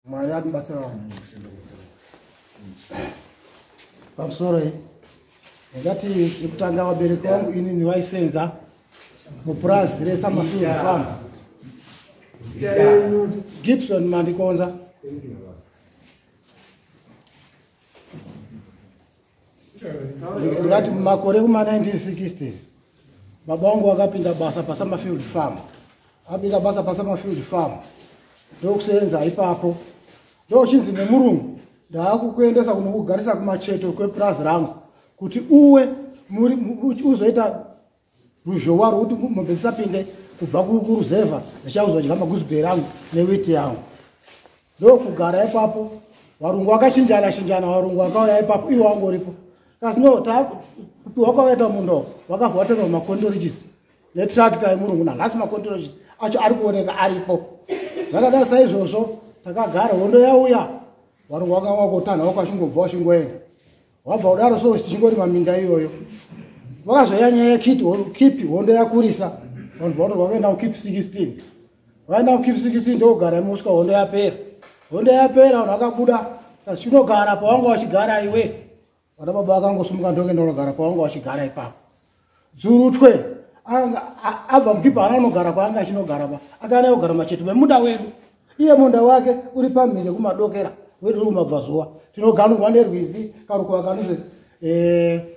Mwari atibatsira vanhu. Pamusoro iyi ndingati yekutanga vabereki vangu inini vaisenza mupurazi reSummerfield Farm. Gibson Mandikonza. Ndingati mumakore kuma 1960s baba vangu vakapinda basa paSummerfield Farm. Apinda basa paSummerfield Farm ndokusenza ipapo, ndochinzi nemurungu ndaakukuendesa kunokugarisa kumacheto kwepurazi rangu kuti uwe uzoita ruzhowa rwokuti mombe dzisapinde kubva kuruzevha dzichauzodya maguzibheri angu newiti yangu. Ndokugara ipapo, varungu vakachinjana chinjana, varungu vakauya ipapo iwo wangoripo. Kasi no kupiwa kwakaita munda wakabva watenga makondorichis netrakita yemurungu, nanhasi makondorichis acho ari kuoneka aripo. Zvakadai saizvozvo takagara, hondo yauya, varungu vakanga vakotanha wako vachingobva vachingoenda, wabva kudaro so tichingorima minda iyoyo. Vakazoya nyaya yekipi, hondo yakurisa, vanhu vatorwa kuenda kuKip 16, vaenda kuKip 16 ndokugara imo kusvika hondo yapera. Hondo yapera, vanhu vakabuda, chinogara pawanga vachigara iwe. Vana baba vakangosumuka ndokuenda kunogara pawanga vachigara ipapo. Dzurutwe abva mukipa haana kunogara kwaanga achinogara pa, akaenda kugara macheto memunda wedu. Iye munda wake uri pamhiri kumadokera, wedu uri kumabvazuva, tinoganurwa nerwizi karukuva kanonzi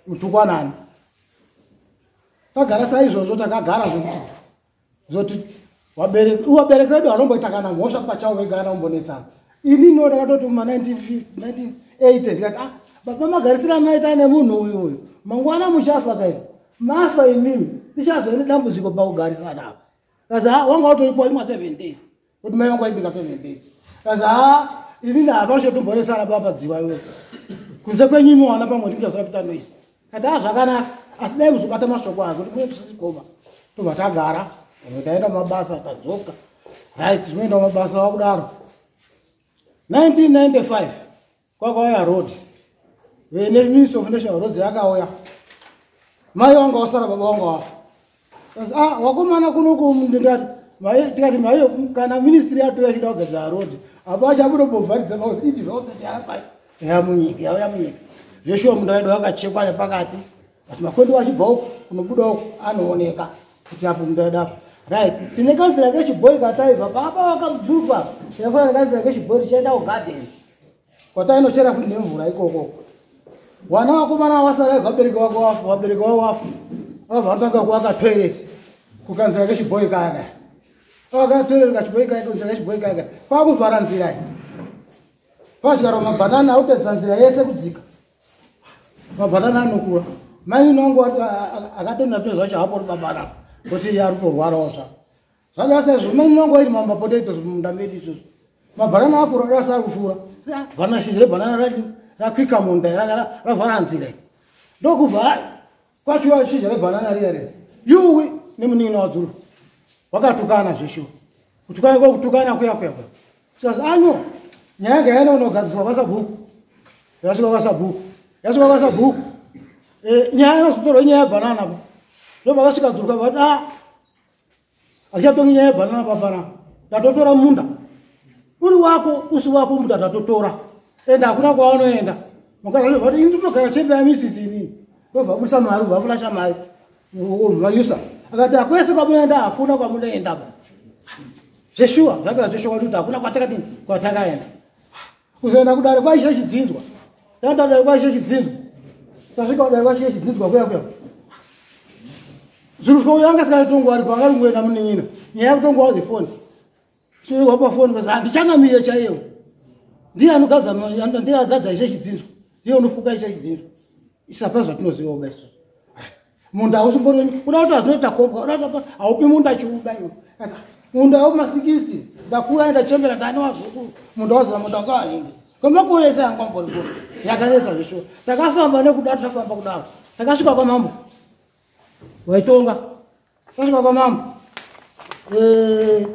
Mutukwanani. Tagara saizvozvo, takagara zvekuti zoti vabereki vedu vanomboita kana mhosva pachavo vega kana kumbonetsana. Ini no ndakatoti kuma 1980 ndikati, ah, baba, magarisira maita nemunhu uyu uyu, mangwana muchafa kaini, mafa imimi, tichazova nedambudziko pakugarisana apa. Kazi ha, wanga watoripo imwa 7 days kuti mai vangu vaibika 7 days. Kazi ha, inini hapana chotombonesana baba dziwa iwe, kunze kwenyu imi wana pamwe ndimuchazora kuita noise. Kati ha, zvakanaka, asi dai muzobata mashoko ake kuti muye musasigoma. Tobva tagara, vamwe taenda mumabasa, tadzoka. Right, tinoenda mumabasa wakudaro. 1995 kwakauya road, Ministry of National Roads yakauya. Mai wanga wasara, baba wanga wafa. Ah, wakomana kunoku ndikati tikati maiyo, kana ministry yatouya ichida kugadzira road apo achabudombovharidza mauzi idevelopment yamunyika yauya munyika. Zveshuwa munda wedu wakachekwa nepakati, asi makondo achibva uku kunobuda uku anooneka kuti apo munda wedu apo. Right, tine kanzira kechibhoi kataibva papa wakabvurwa, tinofanira kanzira kechibhoi tichaenda kugadheni kwatainochera futi nemvura ikoko. Wana vakomana vasara, vabereki vako wafa, vabereki vavo wafa, vabva vatanga kuvaka toilet kukanzira kechibhoi kaya kaya. Vaka toilet kachibhoi kaya, kanzira kechibhoi kaya kaya, kwakuvhara nzira iyi. Padyarwa mabhanana akupedza nzira yese kudzika, mabhanana anokura. Mai wangu akatonatso zvacho hapo babana kuti ari kutorwarawo zva zvada saizvo. Mai wangu airi mapotatoes mumunda medu isusu, mabhanana akura rasa kufura, bhana shizha rebhanana racho rakwika munda, ravhara nzira iyi. Ndokubva kwachiwa shizha rebhanana riya riya, yuwi nemunin'ina wadzuru wakatukana zveshuwa, kutukana kwakutukana kuya kuya kuya. Sasa anyo nyaya yanga yaenda kunogadziswa kwasabhuku, yasvika kwasabhuku, yasvika kwasabhuku, nyaya inozotorwa inyaya yebhanana pa. Ndo pakasvika dzuruka vati, a, achichatongi nyaya yebhanana papana, tatotora munda uri wako, usi wako munda tatotora, ende hakuna kwaunoenda. Mukazvati ini ndotogara chembe yamisisi inini, ndobva busa mari, ubva fulasha mari mayusa akati akwese kwamunoenda, hakuna kwamunoenda ba. Zveshuwa zvakava zveshuwa kuti hakuna kwatakati kwatakaenda. Kuzoenda kudare kwaishe chidzinzwa, taenda kudare kwaishe chidzinzwa, tasvika kudare kwaishe chidzinzwa kuya kuya, zvirutwa uyo anga singatongo aripo, anga ringoenda munin'ina, nyaya yekutongwa wazifoni wapa foni kazi handichangamire chaiyo, ndiye anogadza, ndiye agadza ishe chidzinzwa, ndiye unofuka ishe chidzinzwa. Isapa zvatinoziva uba isusu munda hausimbori uda kuti hazvinoita kombwa uda haupi munda chiuba iwe. Munda wema60 ndakura, ndachembera, ndane wazukuru, munda waziva munda wanga kwemakore ese anga mbori kuri yakanetsa zveshuwa. Takafamba nekudaro, tafamba kudaro takasvika kwamambo waitonga. Tasvika kwamambo,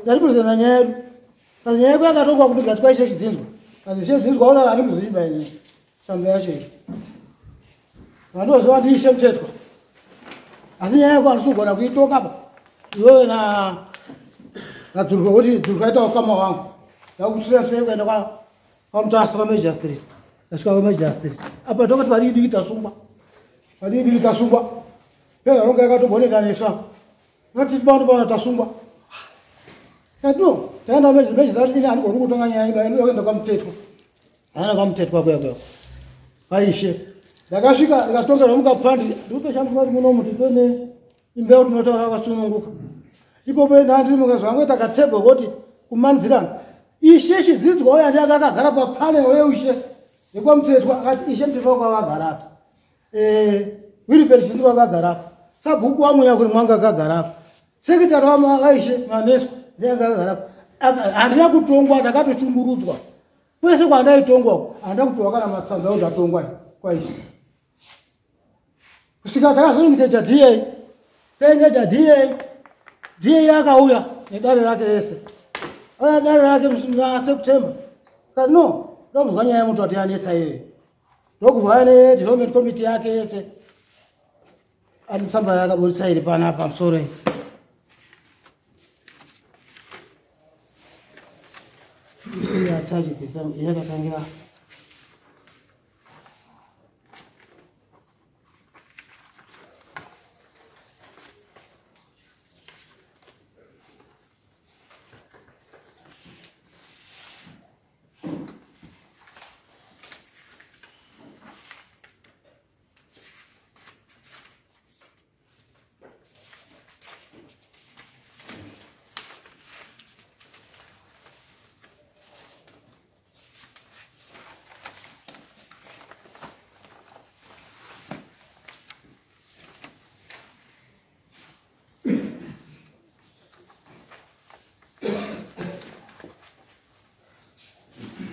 taripurizana nyaya yedu, kasi nyaya yedu yakatongwa kuti gati kwaishe chidzinzwa, kasi ishe chidzinzwa una ari muziviba ini tsamba yacho iyi vandoziva ndiishe mutetwa, asi nyaya yako handisi kugona kuitonga pa iwewe na nadzurwa kuti dzurwa ita ukama wangu ndakutsira sei kuenda kwa kwaMutasa kwaMajor Street. Tasvika kwaMajor Street apa tokati vadiki diki tasungwa, vadiki diki tasungwa. Pera ronga yakatomboneta nesu apa, ngati pano pano tasungwa. Kati no, taenda Major Street, ini handigoni kutonga nyaya iba inoenda kwaMutetwa. Haana kwaMutetwa kuya kuya kwaishe. Ndakasvika ndikatongerwa mukapandi, ndikutoshandiswa kuti munomu titone imbeu tinotaura akasununguka. Ipopo ndandiri mukazvangoita katebwe kuti kumanidzirana. Ishe Chidzidzwa uya ndiye akagara papanel yeushe yekwaMutetwa, akati ishe Mutetwa kwavagara apa, Wilibert Chidzidzwa akagara apa, sabhuku wamunya kuri mwanga akagara apa, sekretari waishe Manesco ndiye akagara apa. Handina kutongwa, ndakatochungurudzwa kwese kwandaitongwa, handina kupiwa kana matsamba ekuti ndatongwa kwaishe. Kusvika takazoengeja DA, taengeja DA, DA akauya nedare rake yese, auya dare rake muna September. Kati no, ndobvunzwa nyaya yemuti wati yanetsa iyoyo, ndokubva nedevelopment committee yake yese. Ani tsamba yakaburitsa iri panapa pamusoro iyi. Iyi attached yakatangira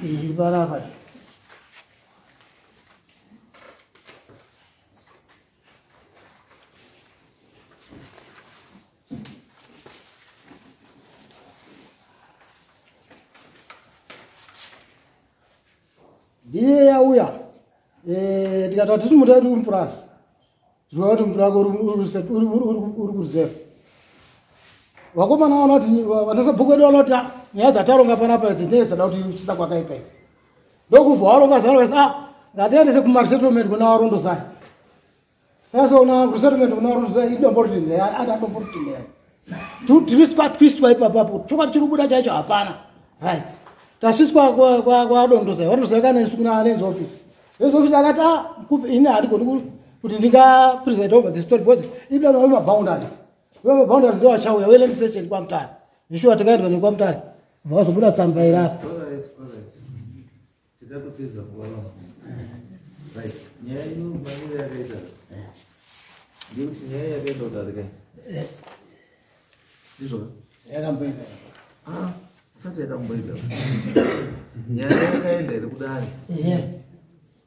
iri panapa. Ndiye yauya, tikati tisi muti uri mupurasi, zvireva kuti muti wako uri kureserve. Vakomana vanoti vanasabhuku vedu vanoti nyaya dzataronga panapa idzi ndee dzada kuti chisa kwakaipa idzi. Ndokubva waronga zano vese, ngatiendese kumaresettlement kuna varondozai. Tazoona kuresettlement kuna varondozai idombo rutindi, ada dombo rutindi. Twiswa twiswa ipapo, chokwadi chiri kubuda chaicho hapana. Right. Tasviswa kwadondozai, varondozai kana isu kuna lands office. Lands office akati ini handigoni kuti ndinga preside over the story because ida maboundaries. Maboundaries ndo achauya we land session kwaMutare. Zvishuwa tikaendwa nekwaMutare. Vakazobuda tsamba iri apa. Tikatopedza kuva. Right. Nyaya ino maniro yakaita ndekuti nyaya yakaenda kudare kai, ndizvo? Yakamboenda. Usati yakamboenda, nyaya yakaenda iri kudare.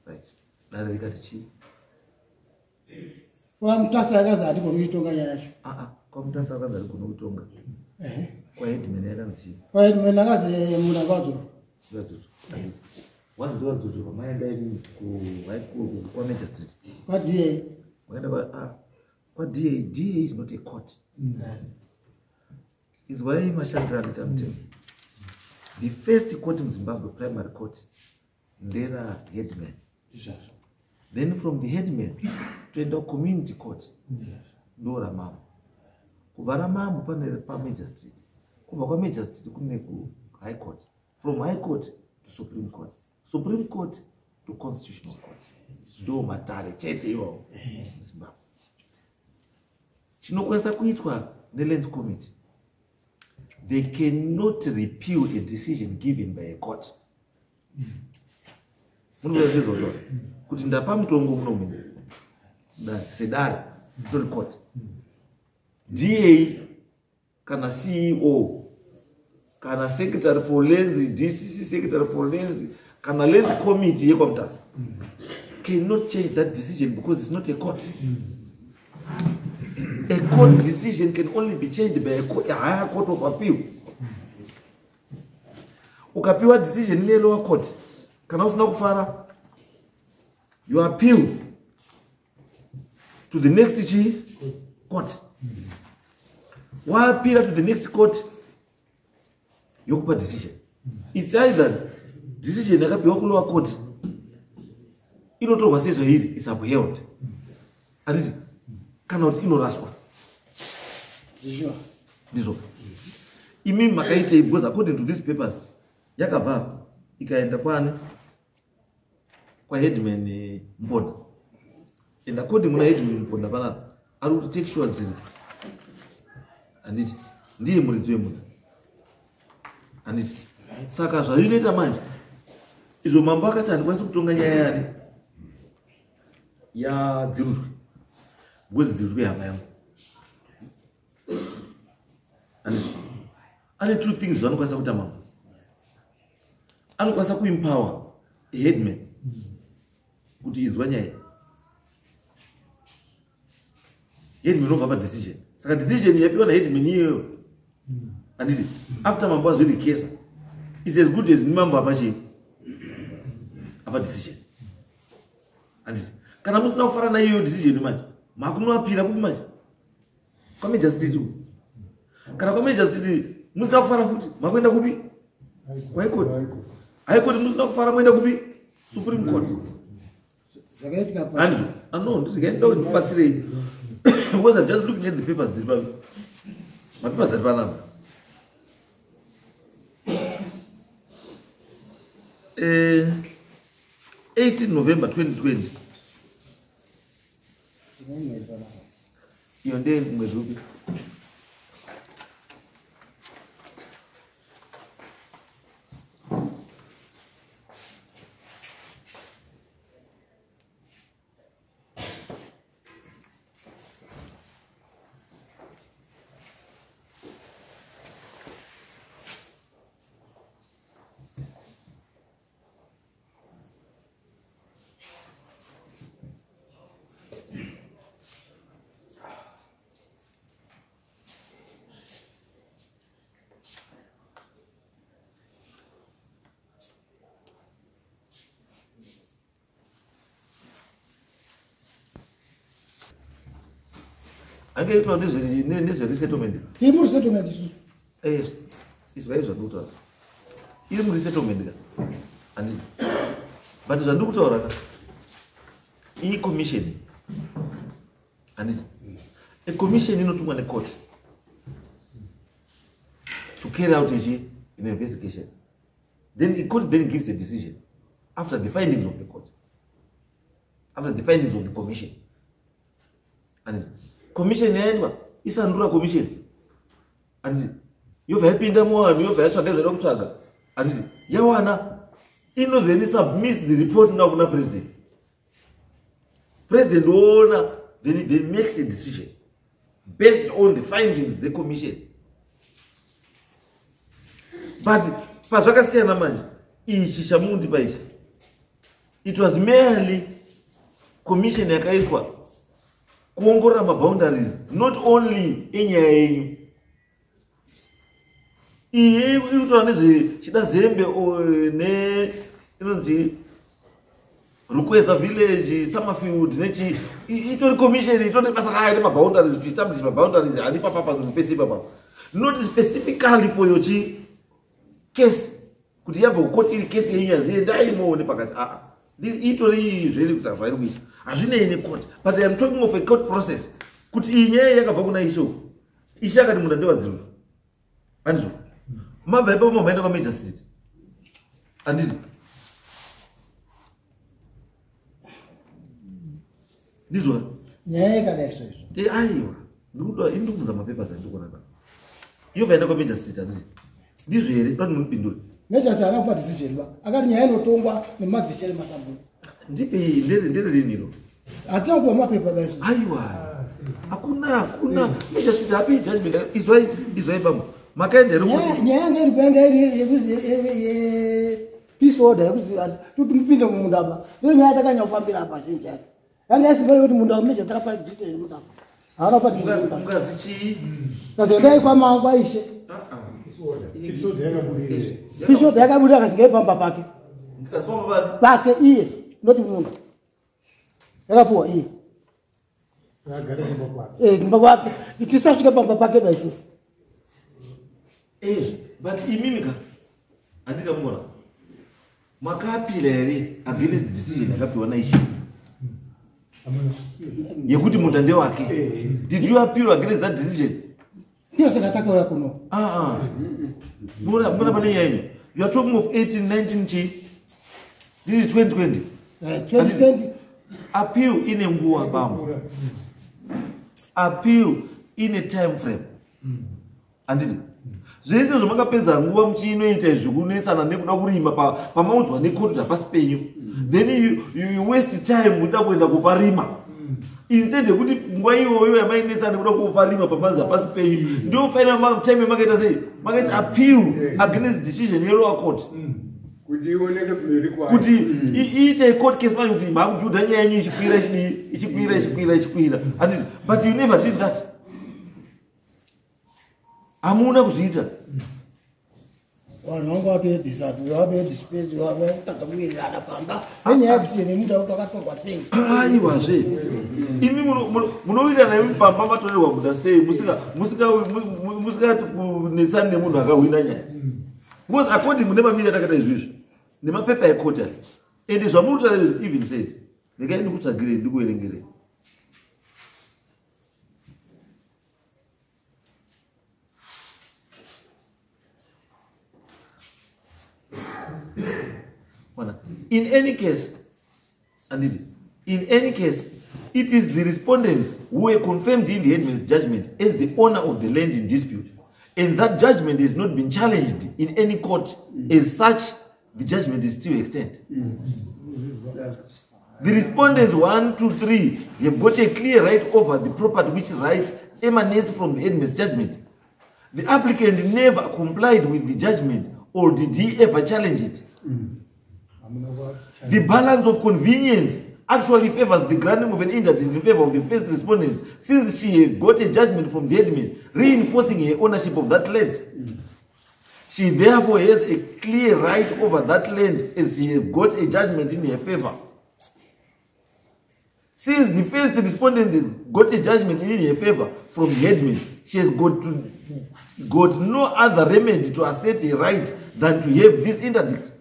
Right, dare rikati chii? KwaMutasa yakazi hatigoni kuitonga nyaya yacho. KwaMutasa vakanzi harigoni kutonga. Kwaheadman yakanzi chii? Kwaheadman akazi munda kwadzodzwa. Vadzodzwa, wanzi ndovadzodzwa. Maenda kwaMajor Street? KwaDA. Waenda kwaDA. DA is not a court. Izwai mashandiro anoita mutemo. The first court muZimbabwe, primary court, ndera headman. Then from the headman toenda kucommunity court, ndo ramambo. Kubva ramambo pane paMajor Street, kubva kwaMajor Street kune kuHigh Court, from High Court to Supreme Court, Supreme Court to Constitutional Court. Ndo matare chete iwawo muZimbabwe. Chinokwanisa kuitwa nelands committee, they cannot repeal a decision given by a court. Munozotaura kuti ndapa mutongo muno mune dare, sedare tori court, DA kana CEO kana secretary for lands, DCC secretary for lands, kana lands committee yekwaMutasa cannot change that decision because it's not a court. A court decision can only be changed by a higher court of appeal. Ukapiwa decision nelower court, kana usina kufara, you appeal to the next chi court. Waappeala to the next court, yokupa decision. It's either Decision yakapiwa kulower court inotorwa sezvairi, is upheld, handiti? Kana kuti inoraswa. Ndizvo imi makaitei? Because according to these papers, yakabva apa ikaenda kwani? Kwaheadman Mponda. And according kuna headman Mponda panapa, ari kuti take sure Dzirudzwa, handiti, ndiye muridzi wemunda, handiti? Saka zvazvinoita manje izvo, mambo akati handikwanisi kutonga nyaya yani yaDzirudzwe because Dzirudzwe hama yangu, handiti? Ane two things zvaanokwanisa kuita mambo. Anokwanisa kuempower headman kuti izwa nyaya. Headman obva padecision. Saka decision yapiwa naheadman iyoyo, handiti, after mambo azvirikesa, is as good as mambo apa chii, apa decision, handiti? Kana musina kufara naiyoyo decision manje, makunoapira kupi manje? Kwamagistrate uku. Kana kwamagistrate musina kufara futi, makuenda kupi? Kuhigh court. High court musina kufara, moenda kupi? Supreme Court. Zvakaitika pa Andrew, ano ndikaenda kuti ndibatsirei, because I'm just looking at the papers dziri pa mapapers ari panapa. 18 November 2020. Iyo ndeye mwezi upi? Angaitwa nezveresettlement. Tiri muresettlement isusu. Izwai zvandiri kutaura. Iri muresettlement ka, handiti? But zvandiri kutaura ka, iyi commission, handiti? A commission inotumwa necourt to carry out ichi an investigation. Then the court then gives a decision after the findings of the court, after the findings of the commission. Handiti commission yaendwa, isandura commission, handiti? Yobva yapinda muvanhu, yobva yatsvaga zvaida kutsvaga, handiti? Yawana ino, then submits the report now kuna president. President woona, then makes a decision based on the findings the commission. But pazvakasiyana manje, ichi chamundipa ichi, it was merely commission yakaiswa kuongorora maboundaries, not only enyaya yenyu iyi iri kutaura nezvechidazembe ne inonzi Rukweza village, Summerfield nechi. Itori commission itori basa rayo nemaboundaries, to establish maboundaries ari papapa pese ipapa, not specifically for your chi case, kuti yabva kukoti iri kesi yenyu yanzi endai muone pakati. Aa, itori zveri kuti zvairi kuita hazvinei necourt. But I am talking of a court process, kuti iyi nyaya yakabva kuna ishe uku. Ishe akati munda ndewadziruka, handizvo? Mabva ipapo mamaenda kwamagistrate, handiti? Ndizvo? Nyaya yakadai so izvo. Aiwa, ndikuda ini, ndikubvunza mapapers andikuona pa. Iyo vaenda kwamagistrate, handiti? Ndizvo here? Dati munipindure. Magistrate akakupa decision ba, akati nyaya inotongwa nemadzishe ematambuko. Ndipe, ndere riniro. Hatina kupiwa mapepa ba izvo. Aiwa, hakuna, hakuna magistrate hapi judgment. Izwai, izwai pamwe makaenda here? Nyaya yanga iripo yanga iri yepeace order, yekuti kuti mupinde mumunda apa. Ndiyo nyaya takanyanya kufambira apa. Chinhu chacho yanga isingori kuti munda magistrate akapa decision munda apa, haana kupa decision. Mungazi chii? Kazoendai kwaishe. Peace order yakabuda, akazinga pamba pake. Ngazi pamba? Pake iye, noti munda yakapuwa iye. Kumba kwake, tisasvike pamba pake ba isusu. But imimi ka, handingamugona. Makaapila here against decision yakapiwa naishe yekuti munda ndewake? Did you appeal against that decision? Ndiyo saka takauya kuno. Muna pane nyaya. You are talking of 18, 19 chi. This is 2020. 2020. Appeal ine nguva bambo. Appeal in a time frame. Anditi zvese zvamakapedza nguva muchinoita izvi kunetsana nekuda kurima pamaudzwa nekoti zvapasi penyu, then you waste time muchida kuenda kuparima instead yekuti nguva iyoyo yamainetsana nekuda kuparima pamanzi hapasi penyu, ndio final time yamakaita sei, makaita appeal against decision yelower court kuti ioneke mberi kwayo, kuti iite court case manje, kuti makubuda nyaya yenyu ichikwira, ichidii, ichikwira, ichikwira, ichikwira. Anditi but you never did that. Hamuna kuzviita. Vanhu vanga vatoedisatadza kuwirirana pamba nenyaya yedecision yemuta kuti wakatorwa sei. Aiwazve, imi munowirirana imi pamba matorerwa munda sei, musingakunetsani nemunhu akahwina nyaya? Because according mune mamiri atakaita izvizvi nemapepa ekota ende zvamurikutaura izvi, even said, regai ndikutsvagirei, ndikuverengerei. Ona, in any case, anditi in any case it is the respondents who were confirmed in the headman's judgment as the owner of the land in dispute, and that judgment has not been challenged in any court. As such, the judgment is still extant. The respondents 1, 2, 3 have got a clear right over the property, which right emanates from the headman's judgment. The applicant never complied with the judgment, or did he ever challenge it. The balance of convenience actually favors the granting of an interdict in favor of the first respondent, since she got a judgment from the headman reinforcing her ownership of that land. She therefore has a clear right over that land, as she has got a judgment in her favor. Since the first respondent has got a judgment in her favor from the headman, she has got no other remedy to assert her right than to have this interdict.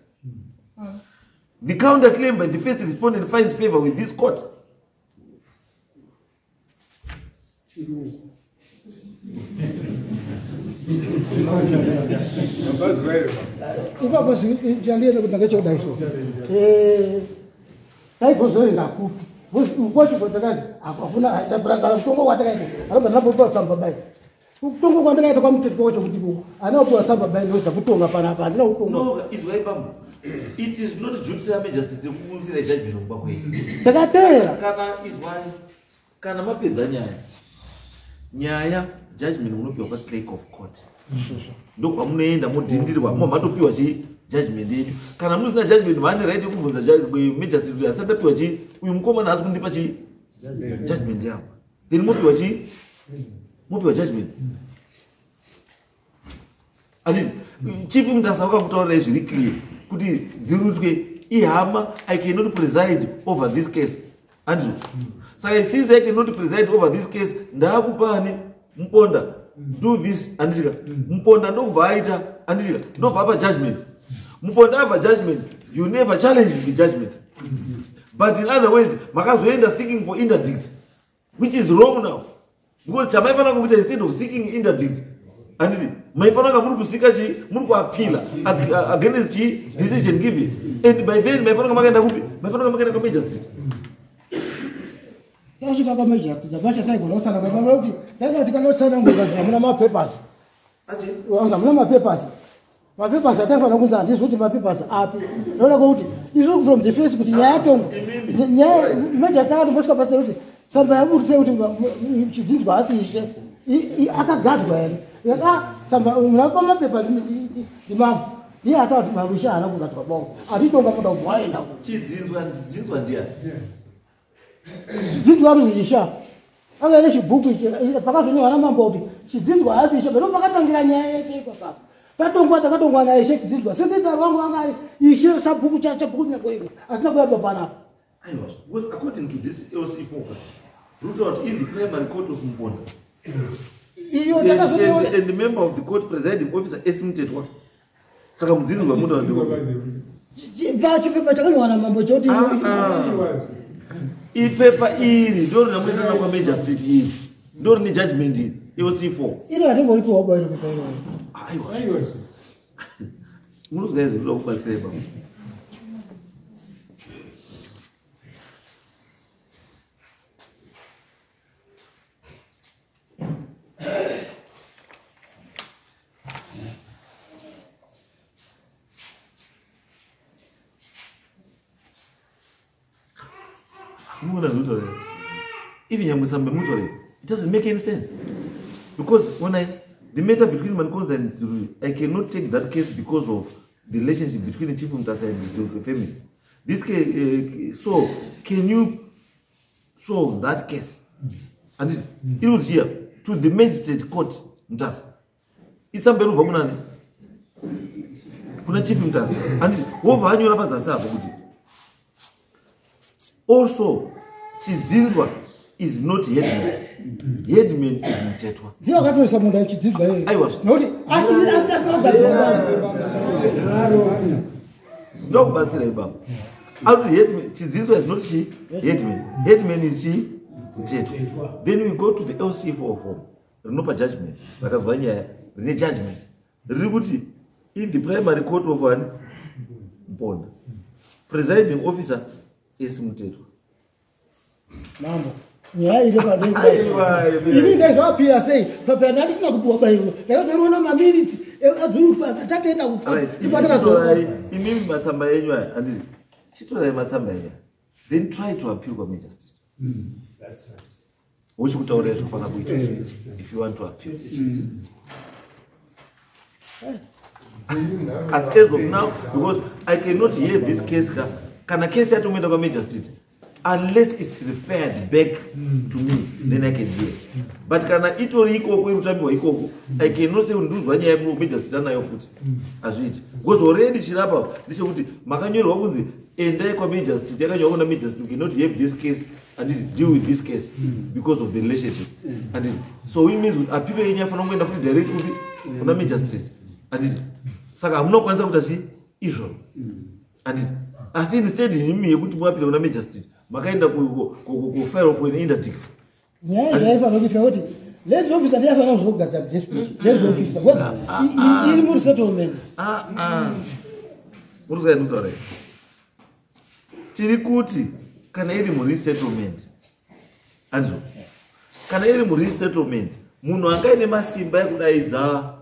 The counterclaim by the first respondent finds favor with this court. Ipapo chandienda kuti ndangechekudai so taigozoenda kupi kwacho kwatakazi hakuna kana kutongo kwatakaita, anobva ndambopiwa tsamba bai. Kutongo kwandakaita kwaMuteti kwacho kuti ana kupiwa tsamba bai ndoita kutonga panapa, handina kutonga. No, izwai bambo. It is not duty yamagistrate kuunzira judgment kumba kwenyu. Takateera. Kana izwai, kana mapedza nyaya judgment unopiwa kwa clerk of court. Ndokwamunoenda modhindirwa, matopiwa chi judgment yenyu. Kana musina judgment, vane right yekubvunza magistrate kuti asati apiwa chi, uyu mukomana haasi kundipa chi judgment yangu. Then mopiwa chi, mopiwa judgment. Anditi Chief Mutasa vakakutaurirai zviri clear kuti Dzirutswe ihama, I cannot preside over this case. Andizvo? Saka since I cannot preside over this case, ndaakupani Muponda, do this. Anditika Muponda ndokubva aita, anditika ndobva apa judgment. Muponda apa judgment, you never challenge the judgment. But in other words, makazoenda seeking for interdict, which is wrong now, because chamaifanira kuita, instead of seeking interdict, anditi maifanira kunga muri kusika chi, muri kuapila against chi decision given, and by then maifanira kunga makaenda kupi? Maifanira kunga makaenda kwamagistrate. Tasvika kwamagistrate, vacha taigona kutsanangura kuti taida tikanotsanangura, hamuna mapapers. Achi? Hamuna mapapers. Mapapers ataifanira kunzi, handizi kuti mapapers api, noda kuti isu from the first kuti nyaya yatongo nyaya magistrate akatombosvika pasita kuti tsamba yaburitse kuti Chidzinzwa hasi ishe akagadzwa here. Tsamba munapa mapepa ndimambo ndiye ataura kuti mambo ishe haana kugadzwa bongo atitonga muda kubva waenda. Chidzinzwa, Ndidzinzwa ndiani? Chidzinzwa ruzi isha anga ine chibhuku ichi pakazonyorwa namambo kuti Chidzinzwa haasi ishe, ndo pakatangira nyaya yese ipapa. Tatongwa, takatongwa naishe Chidzinzwa, sekretari wangu anga ari ishe sabhuku chabhuku Nyakorino asina kuyabva panapa. Aiwa, because according to this LC4, wrote out in the primary court of Muponda. Iyo takazoiona. And the member of the court presiding officer S. Mutetwa. Saka Mudzinzwa munda ndiwo. Pachipepa chakanyorwa namambo choti Ipepa iri ndo rinamuendana kwamagistrate, iri ndo rine judgment iri, LC4. Iro hatingoripiwa ba iro pepa iroro. Aiwa, munozwa izvo, ndoda kubatsirai baba. Munoona zvinotaura even nyangwe tsamba munotaura, it doesn't make any sense because when I the matter between Mankonza and Dzurui, I cannot take that case because of the relationship between the Chief Mutasa and the Dzurui family. This case, so can you solve that case? And it was here to the magistrate court Mutasa. Itsamba inobva kunani? Kuna Chief Mutasa. And wobva anyora pazasi apo kuti also Chidzinzwa is not headman, headman is Mutetwa. Ndiyo akatoisa munda Chidzidzwa iyoyo. Aiwa. Nokuti asina kugadzirwa. Ndokubatsira ipapo. Akuti headman Chidzinzwa is not chi headman, headman is chi Mutetwa. Then we go to the LC4 form rinopa judgment rakazwa nyaya, rine judgment riri kuti in the primary court of an Mponda, presiding officer is Mutetwa. Mambo, nyaya iri Aiwa, ini ndaizoapira sei papera ndandisina kupiwa bayiro? Ndakazoiona maminitsi adzurutwa tatoenda. Right, imi chitorai, imimi matsamba enyu aya, handiti? Chitorai matsamba enyu aya, then try to appeal kwamagistrate. Uchikutaurira zvinofanira kuitwa if you want to appeal. As of now, because I cannot hear this case ka, kana case yatomoenda kwamagistrate, unless it's referred back to me, then I can hear it. But kana itori ikoko, iri kutambiwa ikoko, I cannot say nduzwa nyaya yekumagistrate anayo futi, hazviiti, because already chirapa ndechekuti makanyorerwa kunzi endai kwamagistrate, yakanyorwa kuna magistrate, you cannot have this case and deal with this case because of the relationship. And so it means kuti appeal yenyu yafanira kungoenda futi direct kupi? Kuna magistrate, handiti? Saka hamuna kukwanisa kuita chi izvozvo, handiti? Asi instead imi yekuti muappeale kuna magistrate, makaenda kufile for an interdict. Nyaya zvaifanira kuitika kuti lands officer ndiyafanira kuzogadzira dispute, lands officer, because iri muresettlement. Ah, ah. Muri kutaura, tiri kuti kana iri muresettlement, andizvo? Kana iri muresettlement, munhu anga aine masimba ekudaidza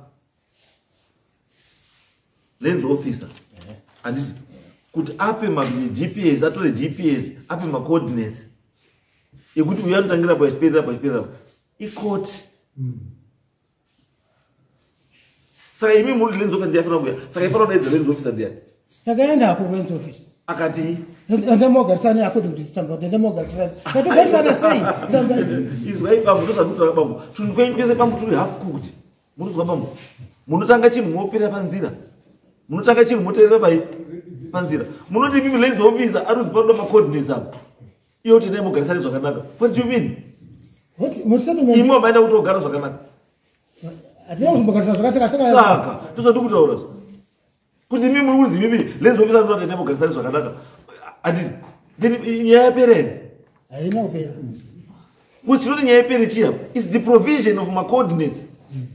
lands officer, handiti, kuti ape maGPS, atore GPS, ape macoordinates ekuti uyu anotangira pachiperera, pachiperera, ikoti. Saka imi muri lands officer ndiyafanira kuya, saka ifanira kudaidza lands officer ndiyani? Takaenda ku lands office. Akati Ende mogarisani according to tsamba, ende mogarisani, tatogarisana sei tsamba idzi? Izwai bambo, ndozvandikutaura bambo, tunhu kwenyu kwese bambo turi half cooked. Munozwa bambo, munotanga chinhu mopera panzira, munotanga chinhu moterera pai panzira. Munoti imimi lands officer anonzi panoda macoordinates apo, iye kuti endai mogarisani zvakanaka. What do you mean? What- muresettlement Imi wamaenda kuti ogara zvakanaka? Hatina kuzombogarisana zvakanaka. Saka ndozvandikutaura kuti imi muri kunzi imimi lands officer anoti endai mogarisani zvakanaka, handiti? Then nyaya yapera here? Haina kupera. Kuti chinoti nyaya ipere chiya is the provision of macoordinates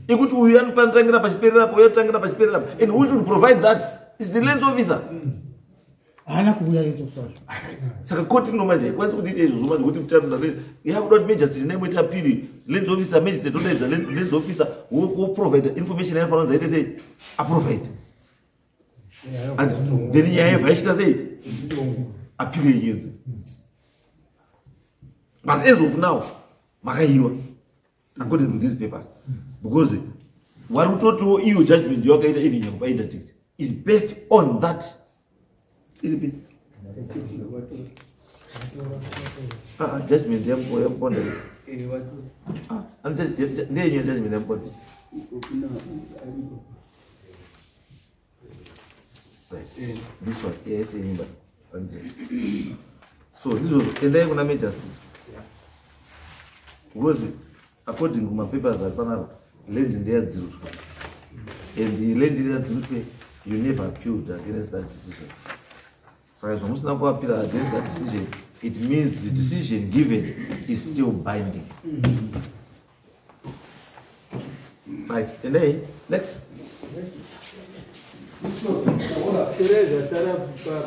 ekuti uyu anopantangira pachipererapo, uyu anotangira pachipererapo, and who should provide that is the lands officer. Haana kuuya lands officer. Saka koti rino manje haikwanisi kuti ite izvozvo manje, kuti yakuda kuti magistrate naimoita appeal, lands officer, magistrate odaidza lands officer, woprovide information yanofanira kunzi aite sei, aprovide, and then nyaya yebva yachiita sei? Appeal yenyedzi. But as of now makaiwa according to these papers, because vari kutotiwo iyo judgment yawakaita even nyange painterdict is based on that. Iripi? Ah, ah, judgment yaMuponda. Ah, ndeyenyu judgment yaMuponda. Right. This one, yes, yenyumba. So ndizvozvo, endai kuna magistrate, because according kumapapers ari panapa, land ndeyadzirutwa, and land ndeyadzirutwe, you never appealed against that decision. Saka zvamusina kuappeala against that decision, it means the decision given is still binding. Right, endei next. Tereza, sara pa